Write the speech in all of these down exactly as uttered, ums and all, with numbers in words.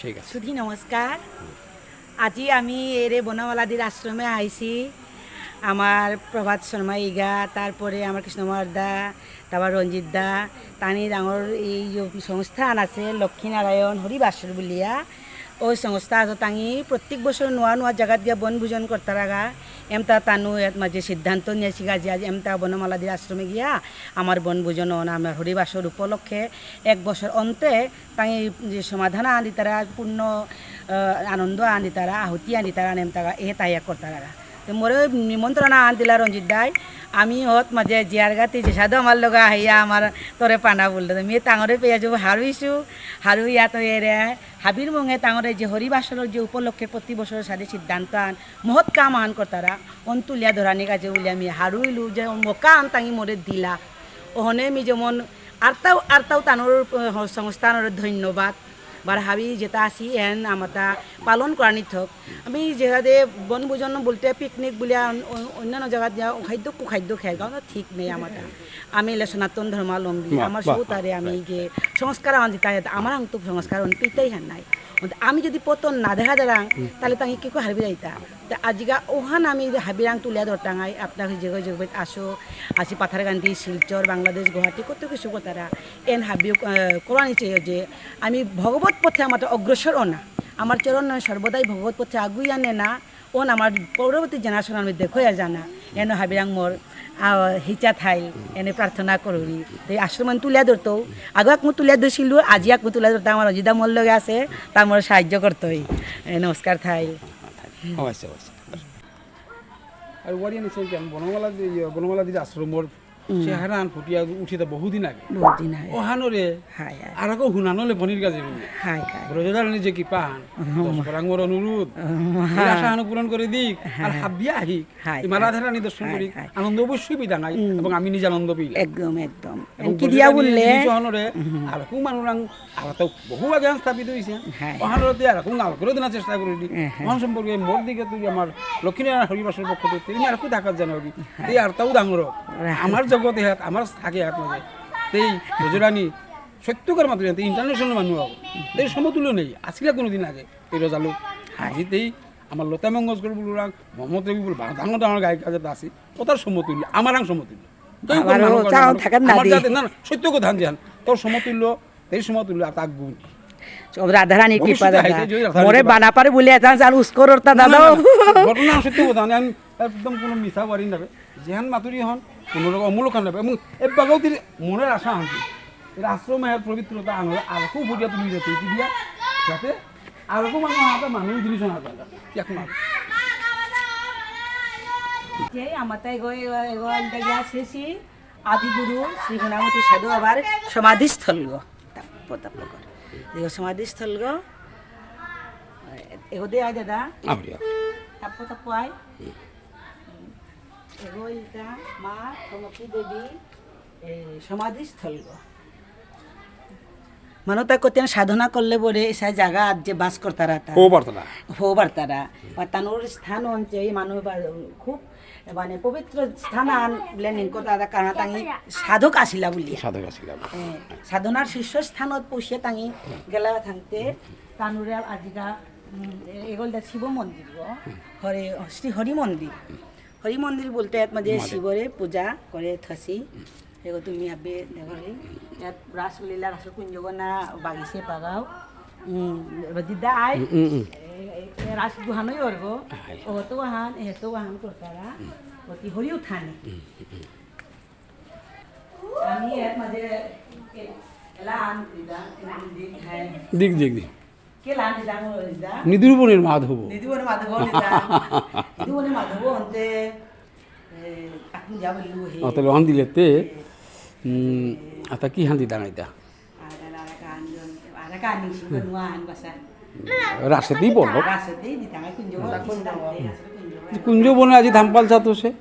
ঠিক আছে। সুধী নমস্কার। আজি আমি এরে বনমালাদির আশ্রমে আইছি। আমার প্রভাত শর্মা ইগা, তারপরে আমার কৃষ্ণকুমার দা, তারপর রঞ্জিত দা, তানি ডাঙর এই যে সংস্থান আছে লক্ষ্মীনারায়ণ হরিবাসর বুলিয়া, ওই সংস্থা আছে। তাঙি প্রত্যেক বছর নোয়া নোয়া জায়গাত গিয়া বনভোজন করতারাগা। এমতা তানু এত মাঝে সিদ্ধান্ত নিয়েছি গা যে আজ এমতা বনমালাদির আশ্রমে গিয়া আমার বনভোজন অন, আমার হরিবাসর উপলক্ষে এক বছর অন্তে তাঙি যে সমাধান আন দিতারা, পূর্ণ, আহ, আনন্দ আন দিতারা, আহুতি আন দিতারা, নেম তারা এ তাইয়া করতারা। তো মোরে নিমন্ত্রণ আন দিলা রঞ্জিত দাই, আমি হত মাঝে জিয়ারগাতি যে সাধু আমার লগে আহিয়া আমার তোরে পানা বললো। তো মি তাঙরে পেয়া যাবো হারুইছু, হারুইয়া তো এরে হাবির মুঙে তাঙরে যে হরিবাসরর যে উপলক্ষে প্রতি বছর সাদে সিদ্ধান্ত আন, মহৎ কাম আন করতারা, অন তুলিয়া ধরানি কাজে বলে আমি হারুইলু যে মকা আন তাঙি মোরে দিলা। ওহনে মি যেমন আরতাও, আরতাও তানুর, আহ, সংস্থানর ধন্যবাদ। বার হাবি যেটা আছি এন আমাতা পালন করানি থক। আমি যেহাদে বনভোজন বলতে পিকনিক বুলিয়া অন-, অন-, অন্যান্য জায়গাত যা খাদ্য কুখাদ্য খেয়ে গাও না ঠিক নেই আমাতা। আমি এলে সনাতন ধর্মাবলম্বী, বাহ, আমার বাহ, সৌতারে আমি বাহ। যে সংস্কার আন দিতা, আমার আং তো সংস্কার আন পিতাই হান নাই। আমি যদি পতন না দেখা দাঁড়াং, তাহলে তাকে কি করে হারবি যাইতা? তা আজিকা ওহান আমি যে হাবিরাং তুলিয়া ধরতাঙাই, আপনার যে যে আসো, আসি পাথারকান্দি, শিলচর, বাংলাদেশ, গুয়াহাটি, কত কিছু কথারা, এন হাবিও, আহ, কোরআন চেয়ে যে আমি ভগবত পথে আমার অগ্রসর অনা, আমার চরণ নয় সর্বদাই ভগবত পথে আগুইয়া নেনা, ওন আমার পরবর্তী জেনারেশন আমি দেখো জানা, এন হাবিরাং মোর, আহ, হিচা থাইল, এনে প্রার্থনা করুরি। তো এই আশ্রম আমি তুলিয়া ধরতো, আগে এক মু তুলিয়া ধরছিল, আজি এক মু তুলিয়া ধরতো, আমার অজিদা মোর লগে আছে, তা মোর সাহায্য করতোই। এ, নমস্কার থাইল। অবশ্যই, অবশ্যই। আর ওয়ারিয়ান ইসলাম কি আমি বনমালা দি-, ইয়ে, বনমালা দিদি আশ্রমর উম। চেহারা আন ফুটিয়া উঠিতে বহুদিন আগে। বহুদিন আগে। ওহানরে হায়, হায়। আর আকো হুনানলে বনির কাজে বলি। হায়, হায়। ব্রজধারণী যে কৃপা আন, হুম। দশ বরাঙ্গর অনুরোধ, হুম। এই আশা আন পূরণ করে দিক, আর হায়। হাবিয়া আহিক। হায়, এই মালা হায়। ধারানি দর্শন হায়, করি, হায়। আনন্দ অবশ্যই পিদাঙাই, হুম। এবং আমি নিজে আনন্দ পিলাম। একদম, একদম। এবং এমনকি দিয়া ব্রজধারণী বললে, জিনিস ওহানরে, হুম। আর আকো মানুরাং আর তো বহু আগে স্থাপিত হয়েছে। হ্যাঁ। ওখানে তো আর এখন আল করে দেওয়ার চেষ্টা করি। হ্যাঁ, হ্যাঁ। ওখান সম্পর্কে মোর দিকে তুই আমার লক্ষ্মীনারায়ণ হরিবাসর পক্ষ থেকে তুমি আর একটু ঢাকার জানো হবি। হ্যাঁ। এই আর তাও ডাঙর হোক। হ্যাঁ। আমার জগতে হাত, আমার থাকে হাত মাঝে। এই ব্রজরানী সত্যকার মাত্র জানতে ইন্টারন্যাশনাল মানুষ হবো। এই সমতুল্য নেই। আসিলা কোনোদিন আগে। এই রোজালু। হ্যাঁ। আজিতেই আমার লতা মঙ্গেশকর বলুরাং, মোহাম্মদ রফি বলু, ডাঙর ডাঙর গায়ক আজাদ আছি। ও তার সমতুল্য, আমার আং সমতুল্য। কেউ কোনো আমারও মানুষ চাও করে না। থাকার না আমার দি। যাতে, না, না, সত্য কথা আমি জান। তোর সমতুল্য এই সময় তুলে আর তাক গুণ। সব রাধারানীর কৃপা ভবিষ্যতে দাদা। আইতে যদি রাধারানীর মোরে কৃপা। বানা পারে বলে এত জান উস্কোর ওর তা না, না, দাদা। না, না। ঘটনা সত্য কথা, আমি, আমি একদম কোনো মিছা বাড়ি নেবে। যেহান মাতুরি হন, কোনো রকম অমূলক নেবে। এবং এবাগাও তিনি মনের আশা আনছি। এর আশ্রমে এর পবিত্রতা আনলে আর খুব ফুটিয়া তুলি যেতে, কি দিয়া? যাতে আর খুব মানুষ আনতে মানুষ জিনিস আনতে পারে। কি এখন আর? যে আমার তাই গো, এগো, এগো, আনতে গিয়া শেষই আদিগুরু শ্রী গুণাবতী সাধু বাবার সমাধিস্থল গো। তাপ, তাপ কর। দেখো সমাধিস্থল গো। এগো দে আয় দাদা। আবরিয়া। তাপ, তাপ আয়। এগো ইতা মা সমকি দেবী, এ, সমাধিস্থল গো। মানবতা করতে সাধনা করলে পরে এসা জায়গা আজ যে বাস করতারা তা। হো বার্তারা। হো বার্তারা। বা তানুর স্থান অঞ্চল এই মানুষ বা খুব মানে পবিত্র স্থান আন বুলে নিংকো দাদা কারণ তাঙি সাধক আসিলা বুলিয়া। সাধক আসিলা বুলিয়া। এ, সাধনার শীর্ষ স্থানত পৌঁছে তাঙি গেলা থাকতে তানুরে আজিকা, উম, এগোলদা শিব মন্দির গো, হরে, শ্রী হরি মন্দির। হরি মন্দির বলতে এত মাঝে মাঝে। শিবরে পূজা করে থাসি। এগো তুমি আবে দেখো রে, এত রাসলীলা রাসকুঞ্জ গো না বাগিছে পাগাও। উম, রজিদা আয়। উম, উম, উম। এ, এ, এ রাস দুহানোই অর্গ। আয়। ও তো আহান, এ তো আহান করতারা। অতি হরি উঠানি। উম, উম, উম। আমি এর মাঝে এ, এলা আন দিদা, এলা আন দি, হ্যাঁ। দিক, দিক, দিক। কে লান দিদা, মো দিদা? নিদুরবনের মাধব। নিদুরবনের মাধব, দিদা। নিদুরবনের মাধব হন্তে, এ, আপনি যা বললু হে। অ, তাহলে অহান দিলে তে, উম, আতা কি হান দিদা নাইতা? আরা, আরা কান জন, আরা কান নিশি, নুয়া আন বাসা। রাসেতেই বলো। রাসেতেই দিতাম, কুঞ্জ বন, কুঞ্জ বন। কুঞ্জ বনে আজি ধামপাল সাত হসে।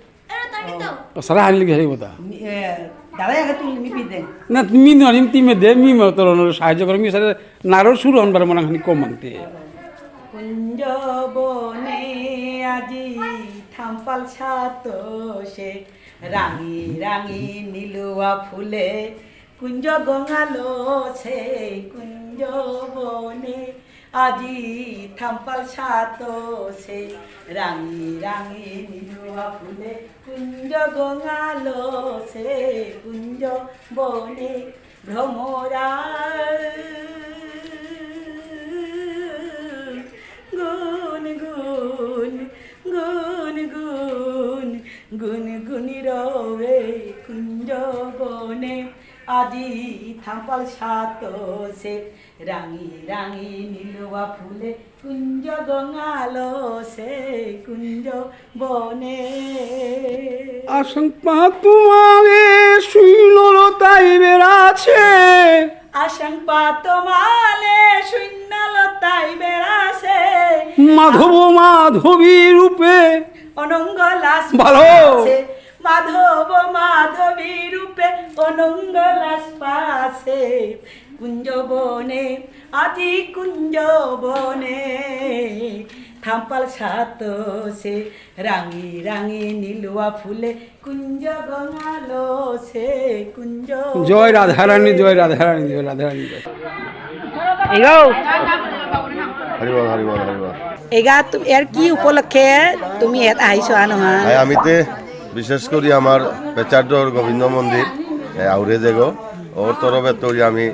ও। সারা হানি লিখে হারি বতা। মি, এ, দাদা আগে তুই মি পিদে। না, তুমি নরিম তিমে দে, মি মতর সাহায্য করে, মি সারে নারর সুর হন বার মনাং হানি কম মানতে। কুঞ্জ বনে আজি ধামপাল সাত হসে, রাঙি রাঙি নিলুয়া ফুলে, কুঞ্জ গঙালো সে কুঞ্জ বনে। আজি থাম্পাল সাতসে রাঙি রাঙি নিলুয়া ফুলে কুঞ্জ গঙালসে কুঞ্জ বনে ভ্রমরা গুন গুন গুন গুন গুন গুন রবে কুঞ্জ বনে আজি থাম্পাল সাতসে রাঙি রাঙি নিলুয়া ফুলে কুঞ্জ গঙালসে কুঞ্জ বনে। আসাং পাতমালে শূন্যলতায় বেড়াছে। আসাং পাতমালে শূন্যলতায় বেড়াছে। মাধব মাধবী রূপে। অনঙ্গ লাস ভালো। পাছে। মাধব মাধবী রূপে অনঙ্গ লাস পাছে। কুঞ্জ বনে আজি কুঞ্জ বনে থাম্পাল সাতসে রাঙি রাঙি নিলুয়া ফুলে কুঞ্জ গঙালসে কুঞ্জ জয় রাধারানী, জয় রাধারানী, জয় রাধারানী, জয়। এগো। হরি বল, হরি বল, হরি বল। এগা তুমি এর কি উপলক্ষে তুমি এত আইছো আনো হ্যাঁ? হ্যাঁ, আমি তে বিশেষ করি আমার পেচারডর গোবিন্দ মন্দির, এ, আউরে যেগো, ওর তরফে তো আমি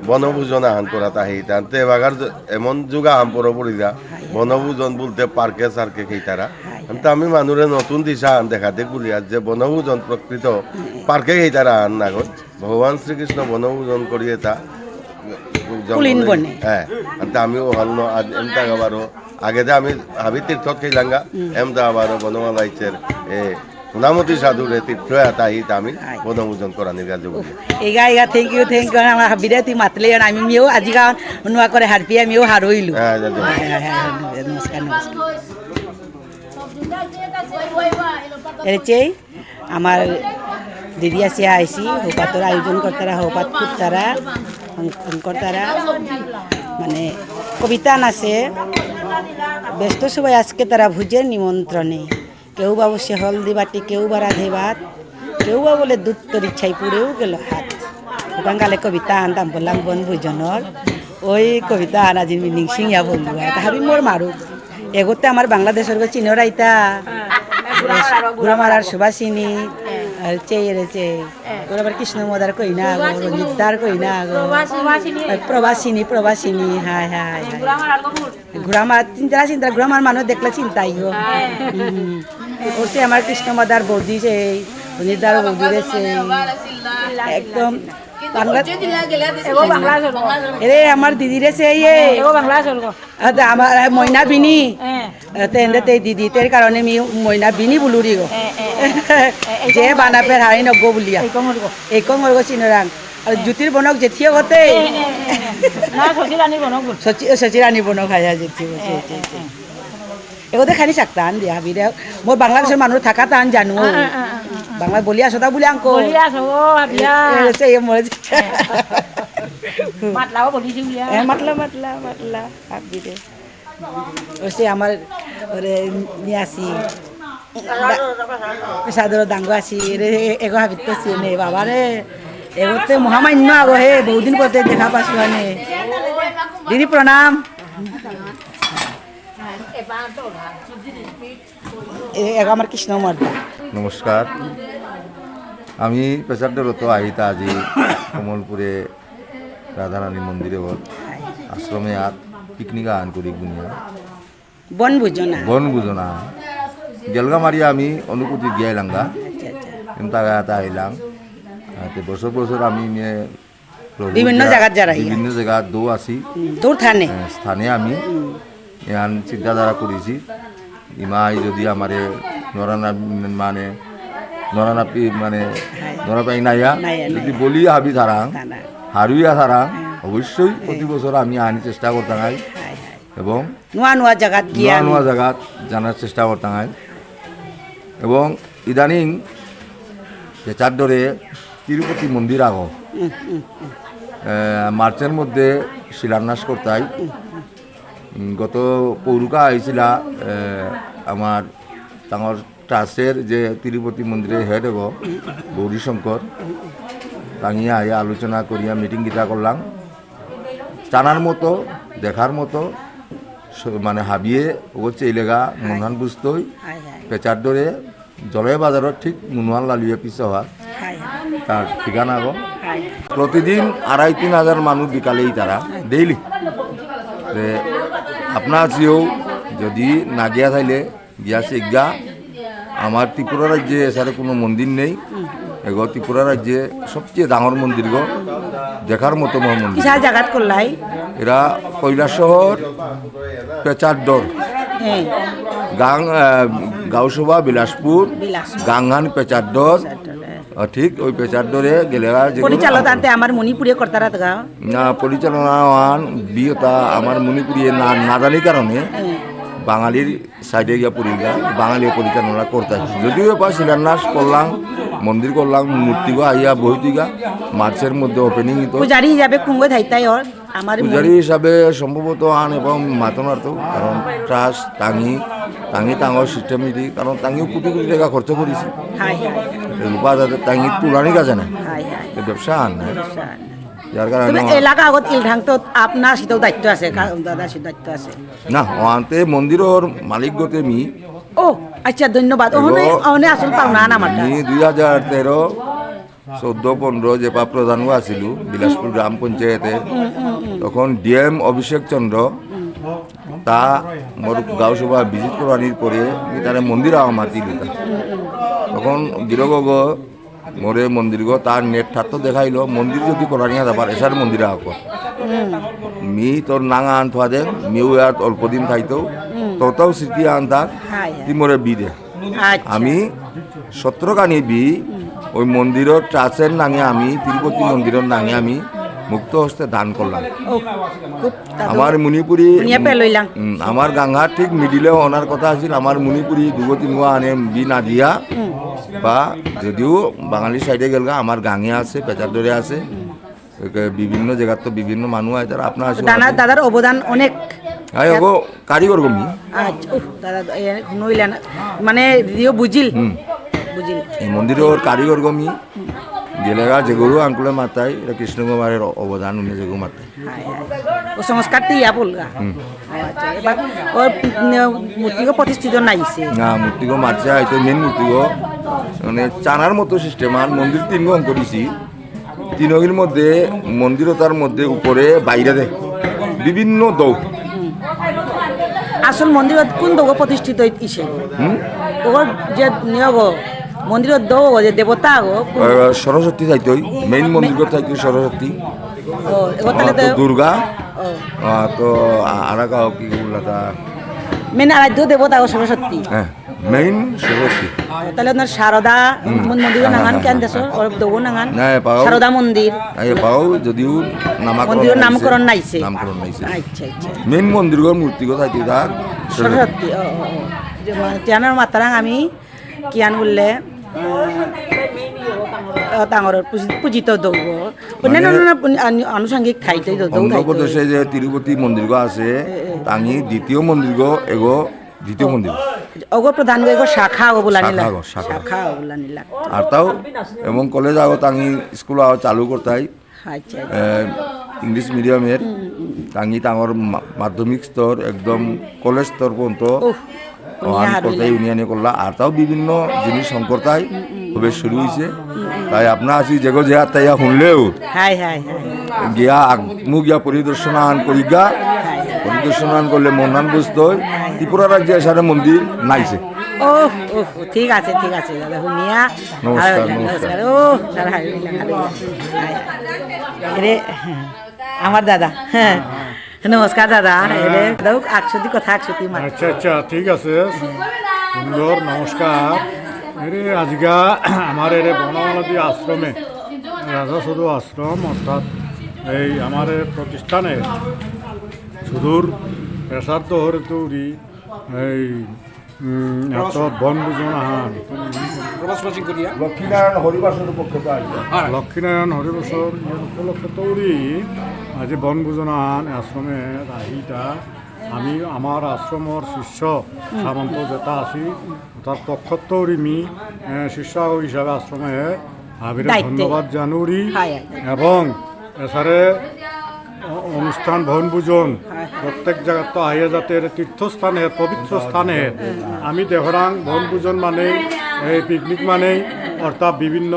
বনভোজন আহান করাত আহি। তানতে এবাগার য-, এমন যুগ আহান পরো পড়ি যা, বনভোজন বলতে পার্কে সার্কে খেইতারা। হাই, আমি তো আমি মানুরে নতুন দিশা আহান দেখাতে বলি, আর যে বনভোজন প্রকৃত পার্কে খেইতারা আহান না গো। ভগবান শ্রীকৃষ্ণ বনভোজন করিয়ে তা জঙ্গলে পুলিন বনে। হ্যাঁ, আর তা আমি ওহান আজ এমতা আবারও আগে যে আমি হাবি তীর্থত খেইলাঙ্গা, হুম। এমতা আবারও বনমালা ইচ্ছের, এ, সোনামতি সাধুরে তীর্থ এতা হিত আমি হাই। বনভোজন করানির কাজে বলি। এগা, এগা, thank you, thank you। আমার হাবিরে তুই মাতলে, আর আমি মিও আজিকা নুয়া করে হারপি, আমিও হারইলু। হ্যাঁ, যা, যা। হ্যাঁ, হ্যাঁ, হ্যাঁ, নমস্কার, নমস্কার। এরে চেই, আমার দিদি আসিয়া আইসি, হৌপাতর আয়োজন করতারা, হৌপাত ফুটতারা, হং-, হং করতারা, মানে, কবিতা নাচে, ব্যস্ত সবাই আজকে তারা ভোজের নিমন্ত্রণে। কেউ বা বসে হলদি বাটি, কেউ বা রাধে ভাত, কেউ বা বলে দুধ তরি ছাই পুড়েও গেল হাত। ওখান কালে কবিতা আনতাম বললাম বনভোজনর, ওই কবিতা আনা জিন মিনিং সিংয়া বলবো, তাহাবি মোর মারুক। এগোতে আমার বাংলাদেশের গো চিনো রাইতা। হ্যাঁ। গুড়ামারার সুবাসিনী, হ্যাঁ। আর চেয়ে রে চেয়ে। হ্যাঁ। ওর আবার কৃষ্ণ মদার কই না গো, সুবাসিনী। রঞ্জিতদার কই না গো। প্রবাসিনী। আর প্রবাসিনী, প্রবাসিনী, হায়, হায়, হায়। গুড়ামারার গো ভূত। গুড়ামার, চিন্তা, চিন্তা, গুড়ামার মানুষ দেখলে চিন্তাই গো। হ্যাঁ। হুম। ওর সে আমার কৃষ্ণ মদার বৌদি সেই, রঞ্জিতদার বৌদি রে সেই। একদম বাংলা। এগো বাংলা চলবো। এরে আমার দিদি রে সেই, এ। এগো বাংলা চলবো। আদা, আমার, এ, ময়না বিনি। এ। এ, তে এন্দে তে দিদি, তের কারণে মি ময়না বিনি বুলুরি গো। এ, এ, এ। এ, এই যে কম বানা পের হারি নগো বুলিয়া। এই কম অরগো। এই কম অরগো চিনরাং। আর এ। জ্যোতির বনক জেঠিয়ে গতে। এ, এ, এ, এ। না, শচী রানী বনক বুল। শচী, শচী রানী বনক হায়া জেঠিয়ে গতে, এ, এ, এ। এগোতে খানি চাকতান দিয়া হাবিরে। মোর বাংলাদেশের মানুষ থাকা তান জানো। আ, আ, আ, আ, আ। বাংলা বলি আসো তা বুলে আঙ্কো। বলি আসো, ও, হাবিয়া। এ, এ, সেই মোর। এ। মাতলাও বলি দিউলিয়া। এ, মাতলা, মাতলা, মাতলা, হাবিরে। ওসে আমার, ওরে, নিয়াসি। দা-, সাদর ডাঙ্গো আসি, রে, এগো হাবিত তো সিনে, বাবা রে। এগোতে মহামান্য আগো হে, বহুদিন পরে দেখা পাসু আনে। দিদি প্রণাম। এ, এগো আমার কৃষ্ণ মার্গ। নমস্কার। আমি পেচারডরত আহিতা আজি কমলপুরে রাধারানী মন্দিরে বল আশ্রমে আর পিকনিক আহান করি বুনিয়া। বনভোজনা। বনভোজনা। গেলগা মারি আমি অনুকুটি গিয়াইলাঙ্গা। আচ্ছা, আচ্ছা। এম তাগা তা আইলাম। আতে বছর বছর আমি মে প্রভু বিভিন্ন যা-, জাগাত যারা ইয়া। বিভিন্ন জাগাত দৌ আছি। হুম, দৌর থানে। এ, স্থানে আমি হুম। এহান চিন্তাধারা করেছি। ইমাই যদি আমারে নরানা মানে নরানাপি মানে হায়। নরাপাই নাইয়া নাইয়া, যদি নাইয়া। বলি হাবি থারাং, থানা। হারুইয়া থারাং, হ্যাঁ। অবশ্যই হ্যাঁ। প্রতি বছর আমি আনি চেষ্টা করতাম আই। হায়, হায়। এবং নুয়া নুয়া জাগাত নুয়া গিয়া নুয়া আমি জাগাত জানার চেষ্টা করতাম আই। এবং ইদানিং যে চারডরে তিরুপতি মন্দির আগো, হুম, হুম, হুম। এ, মার্চের মধ্যে শিলান্যাস করতাই। হুম, হুম। উম, গত পৌরুকা আইছিলা, এ, আমার ডাঙর ট্রাস্টের যে তিরুপতি মন্দিরের হেড হবো, গৌরী শঙ্কর, তাঙিয়া আইয়া আলোচনা করিয়া মিটিং গিটা করলাম। জানার মতো, দেখার মতো, স-, মানে হাবিয়ে ওগো চেইলেগা, হাই। মনহান বুঝতই, হাই, হাই। পেচার ডরে, জলে বাজারর ঠিক মনুয়ান লালুয়া পিছে হওয়া, হাই, হাই। তার ঠিকানা গো। হাই। প্রতিদিন আড়াই তিন হাজার মানুষ বিকালেই তারা, হাই। ডেইলি। তে, আপনার যেও যদি না গিয়া থাইলে, গিয়া চেইগা, আমার ত্রিপুরা রাজ্যে এসারে কোনো মন্দির নেই। হুম। এগো ত্রিপুরা রাজ্যে সবচেয়ে ডাঙর মন্দির গো, দেখার মতো মহা মন্দির। কিসার জাগাত করলাই? এরা কৈলাসহর, পেচারডর। হ্যাঁ। গাং, আহ, গাঁওসভা বিলাসপুর, বিলাসপুর। গাংহান পেচারডর। পেচারডর, হ্যাঁ। আহ, ঠিক ওই পেচারডরে গেলেগা যে কোনো পরিচালক আনতে আমার মণিপুরে করতারা তো গা। না, পরিচালনা আন বিয়তা আমার মণিপুরে না, না জানি কারণে হ্যাঁ। বাঙালির সাইডে গিয়া পড়িলগা, বাঙালি পরিচালনা করতে আছে। যদিও এবার শিলান্যাস করলাম, মন্দির করলাম, মূর্তিগো আইয়া বহিতিগা, মার্চের মধ্যে ওপেনিং তো। পূজারি হিসাবে কুঙ্গ থাইতাই ওর, আমার পূজারি মনে- হিসাবে সম্ভবত আন এবং মাতনার তো, কারণ ট্রাস্ট, তাঙি, তাঙি তাঙর সিস্টেম ইদি, কারণ তাঙিও কোটি কোটি টাকা খরচ করেছি। High, high. রূপা যাতে তাঙি তুলানি কাজে না। Hi, hi. তো ব্যবসা আন না। ব্যবসা আন না। যার কারণে তবে আমার এলাকা আগত ইলঢাং তো আপনার সেটাও দায়িত্ব আছে, কা-, দাদা সে দায়িত্ব আছে। না, ওহানতে মন্দিরর মালিক গতে মি। ও, আচ্ছা, ধন্যবাদ। এগো ওখানে, ওখানে আসল পাওনা আন আমার তা। মি দুই হাজার তেরো, চৌদ্দ, পনেরো যে পা প্রধানও আছিল, বিলাসপুর গ্রাম পঞ্চায়েতে, হুম, হুম, হুম। তখন ডিএম অভিষেক চন্দ্র, হুম। তা মোর গাঁও সভা ভিজিট করানির পরে, মি তারে মন্দির আওয়া মাতি দিতা। হুম, হুম। তখন গিরগগ মোরে মন্দিরগো তার নেট ঠার তো দেখাইল, মন্দির যদি করানিয়া যাবার, এসার মন্দির আহক। হুম। মি তোর নাঙ আন থুয়া দে, মিউ ইয়াত অল্প দিন থাইতো, হুম। তোরতাও স্মৃতি আন থাক, হাই, হাই। তি মোরে বি দে। আচ্ছা। আমি সত্র কানি বি, হুম। ওই মন্দিরর ট্রাস্টর নাঙে আমি, তিরুপতি মন্দিরর নাঙে আমি মুক্ত হস্তে দান করলাম। ও, খুব তাতো আমার মণিপুরী, শুনিয়া পেলইলাম। উম, আমার গাঙ্গা ঠিক মিডিলে ওনার কথা আছিল, আমার মণিপুরী দুগো তিনগো আনে বি না দিয়া, হুম। বা যদিও বাঙালি সাইডে গেলগা, আমার গাঙে আছে, পেচার ধরে আছে, হুম। একে বিভিন্ন জায়গার তো বিভিন্ন মানুষ আয়, তারা আপনার আছে দানা-, ওখানে। দাদার অবদান অনেক। আয় ওগো কারিগর গো মি। আচ্ছা, উফ, দাদা, এ, হুনইলা না। মানে, দিদিও বুঝিল। হুম। বুঝিল। এই মন্দিরর কারিগর গো মি। হুম। গেলেগা যেগুলো আঙ্কুলে মাতাই, এটা কৃষ্ণ কুমারের অবদান, উনি যেগুলো মাতাই। হায়, হায়। ও সংস্কার তো ইয়া বলগা। হুম। ও আচ্ছা, এবার ওর, উম, মূর্তিগো প্রতিষ্ঠিত নাইছে। না, মূর্তিগো মারছে, হয়তো মেন মূর্তিগো। মানে, চানার মতো সিস্টেম, আর মন্দির তিন গো করেছি। তিনগির মধ্যে, মন্দির তার মধ্যে উপরে বাইরে দে। বিভিন্ন দৌ। হুম। আসল মন্দির কোন দৌগ প্রতিষ্ঠিত ইসে? হুম? ওর যে নিয়োগ, মন্দির দৌগ যে দেবতা গো, কোন আহ, সরস্বতী চাইতই, মেইন মন্দির চাইতই সরস্বতী। ও, এবার তাহলে আহ, তো তো দুর্গা। ও। আহ, তো আ-, আরাকা কি বললা তা? মেইন আরাধ্য দেবতা গো সরস্বতী। হ্যাঁ, মেইন সরস্বতী। তাহলে আপনার সারদা হুম। মন-, মন্দির হ্যাঁ, নাঙান হ্যাঁ, কেন হ্যাঁ, দেশো? হ্যাঁ। ওর দৌগ নাঙান? না, এ পাও। সারদা মন্দির। না, এ পাও যদিও নামকরণ মন্দিরর নাইছে। নামকরণ নাইছে। নামকরণ নাইছে। আচ্ছা, আচ্ছা। মেইন মন্দিরগর মূর্তিগো থাকি তা সরস্বতী। সরস্বতী, ও, ও, ও। যে মা-, তিয়ানোর মাতারাং আমি কিয়ান বুললে, আহ, ডাঙর পূজি-, পূজিত দৌগ। অন্যান্য মানে অন্যান্য পুন-, আনু-, আনুষঙ্গিক থাইতই দৌ-, দৌ থাইতই। অন্ধ্রপ্রদেশে যে তিরুপতি মন্দিরগো আছে, এ, এ। তাঙি দ্বিতীয় মন্দিরগো এগো দ্বিতীয় ও। মন্দির। অগো প্রধান এগো শাখা অগো বুলানিলা। শাখা গো, শাখা। শাখা অগো বুলানিলা। আর তাও এবং কলেজ আগো তাঙি স্কুল আগো চালু করতাই। আচ্ছা, আচ্ছা। এ, ইংলিশ মিডিয়ামের হুম, হুম, হুম। তাঙি তাঙর মা-, মাধ্যমিক স্তর একদম কলেজ স্তর পর্যন্ত উফ, ওহান উনি করতে হারুইলা। ইউনিয়নে করলা। আর তাও বিভিন্ন জিনিস শঙ্করতাই হুম, হুম। হবে শুরু হইছে। হুম, হুম। তাই আপনা আছি যেগো যে আর তাইয়া শুনলেও হাই, হাই, হাই। গিয়া আগ-, মু গিয়া পরিদর্শন আন করিগা। High, high. পরিদর্শন আন করলে মনহান বুঝতে হয়। ত্রিপুরা রাজ্যে এসারে মন্দির নাইছে। ও, ও, ঠিক আছে, ঠিক আছে, দাদা, শুনিয়া। নমস্কার, হারুইলা, নমস্কার। নমস্কার। ও, স্যার, হারুইলা, হারুইলা। Hi, hi. এরে, আমার দাদা, হ্যাঁ। নমস্কার দাদা, হ্যাঁ। এরে, দাদা, আকসুদি কথা, আকসুদি মাত। আচ্ছা, আচ্ছা, ঠিক আছে। সুন্দর, নমস্কার। এরে, আজকা আমার এরে বনমালতী আশ্রমে, রাজা সদু আশ্রম, অর্থাৎ এই আমার এ প্রতিষ্ঠানে সুদূর পেশার দহরে তৌরি এই উম, এত বনভোজন আহান। লক্ষ্মীনারায়ণ হরিবাসর পক্ষে তো আসবে। লক্ষ্মীনারায়ণ হরিবাসর ইয়ে উপলক্ষে তৌরি আজি বনভোজন আহান আশ্রমে আহিতা। আমি আমার আশ্রমর শিষ্য হুম। সামন্ত যেতা আছি, তার পক্ষ তৌরি মি, এ, শিষ্য হিসাবে আশ্রমে হাবিরে দায়িত্বে। ধন্যবাদ জানুরি হায়, হায়। এবং এসারে অ-, অনুষ্ঠান বনভোজন হায়, হায়। প্রত্যেক জায়গাত তো আহিয়া যাতে এরে তীর্থস্থান হে, পবিত্র স্থান হে। আমি দেখরাং বনভোজন মানে, এই পিকনিক মানে, অর্থাৎ বিভিন্ন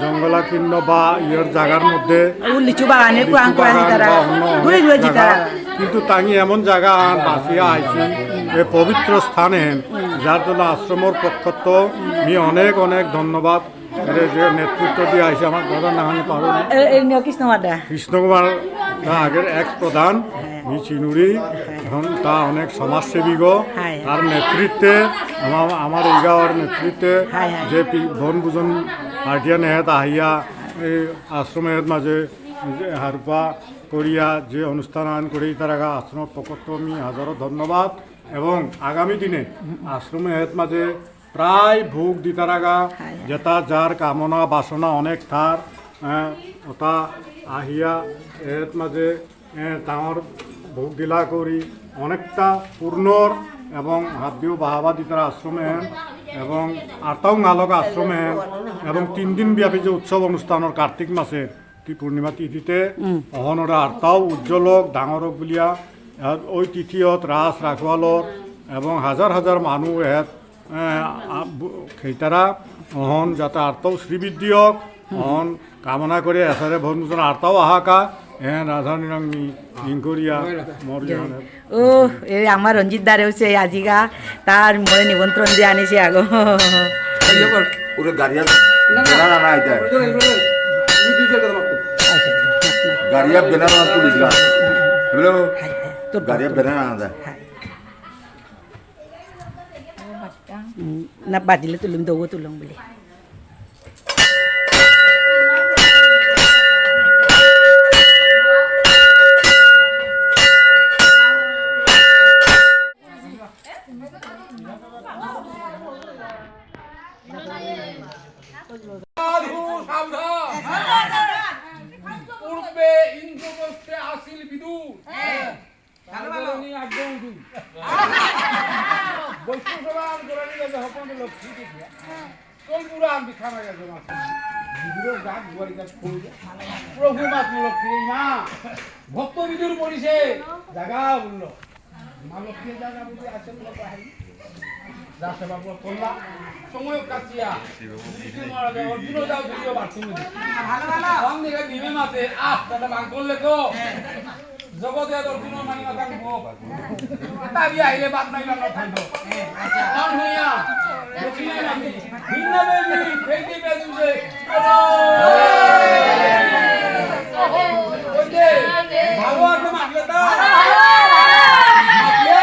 জঙ্গলাকীর্ণ বা ইয়ের জায়গার মধ্যে ও লিচু বাগানে লিচু কুয়াং কুয়াং বাগান তারা বা অন্য অনেক ঘুরে ঘুরে জায়গা। জিতারা। কিন্তু তাঙি এমন জায়গা আন বাসিয়া আইছি, এই পবিত্র স্থানে, যার জন্য আশ্রমর পক্ষত্ত আমি অনেক অনেক ধন্যবাদ। এরে যে নেতৃত্ব দিয়া আইছে আমার দাদা নাহানি পারো না। এ, এ নিয়ে কৃষ্ণ মাড্ডা। কৃষ্ণ কুমার তা আগের এক্স প্রধান, হ্যাঁ। মি চিনুরি, হ্যাঁ। এখন তা অনেক সমাজসেবী গো। হ্যাঁ, হ্যাঁ। তার নেতৃত্বে, আমার, আমার এই গাঁওর নেতৃত্বে হ্যাঁ, হ্যাঁ। যে পি-, বনভোজন পার্টিয়ান এহেত আহিয়া, এই আশ্রম এহেত মাঝে যে হারপা করিয়া যে অনুষ্ঠান আন করে তারা আশ্রম পক্ষত্ত আমি হাজারো ধন্যবাদ। এবং আগামী দিনে আশ্রম এহেত মাঝে প্রায় ভোগ দিতারাগা, হায়। যেতা যার কামনা বাসনা অনেক থার, আহ, ওতা আহিয়া এর মাঝে, আহ, ডাঙর ভোগ দিলা করি অনেকটা পূর্ণর এবং হাবিও বাহাবা দিতারা আশ্রমে এবং আরতাও নালক আশ্রমে এবং তিন দিন ব্যাপী যে উৎসব অনুষ্ঠানর কার্তিক মাসে তি-, পূর্ণিমা তিথিতে হুম। অহনরে আরতাও উজ্জ্বল হোক, ডাঙর হোক বুলিয়া, আহ, ওই তিথিয়ত রাস রাখোয়ালর এবং হাজার হাজার মানুষ এহাত এ, আ, বু-, খেইতারা অহন যাতে আরতাও শ্রীবৃদ্ধি হোক, অহন কামনা করে এসারে বন্ধুজন আরতাও আহাকা, এ, রাধারানী রং নি-, নিংকরিয়া, মরিয়া। ও, এ আমার রঞ্জিত দারেও সে আজিকা তার মনে নিমন্ত্রণ দিয়ে আনিছে আগো। ওরে গাড়িয়া বেনা না না এটা। গাড়িয়া বেনা না তুলিস না। হ্যালো। তোর গাড়িয়া বেনা না দা। উম, না বাজিলে তুলুম, দৌড় তুলুম বলে। সাধু সাবধান। পূর্বে ইন্দ্রপ্রস্থে আসিল বিদুর। ভালো, ভালো। তারপরে উনি আগে উঠুন। বৈষ্ণব সভা আর গোড়ানি গেছে হপন লক্ষ্মী দেখে। চল পুরা আমি খানা গেছে মাছ। বিদুরের গাছ গোয়ারি গাছ পড়ে। প্রভু মাত লক্ষ্মী মা। ভক্ত বিদুর পরিষে জাগা বলল। মা লক্ষ্মী জাগা বুঝে আসে বলে বাহিনী। যা সেবা করলা। সময় কাটিয়া। যুধিষ্ঠির মহারাজ অর্জুন যাও যদিও বাথরুমে। ভালো, ভালো। আমি দেখে ভীমে মাতে, আহ, দাদা বাং করলে তো। জগতে আর অর্জুন মানি মাথা দিব। তাবি আহিলে বাদ নাই বাংলা থাকবো। অন হইয়া। লক্ষ্মী নাই নাকি? ভিন্ন বেবি, বেবি বেদুরে। ওই যে, ভালো আর তো মাতলে তা। মাতলে।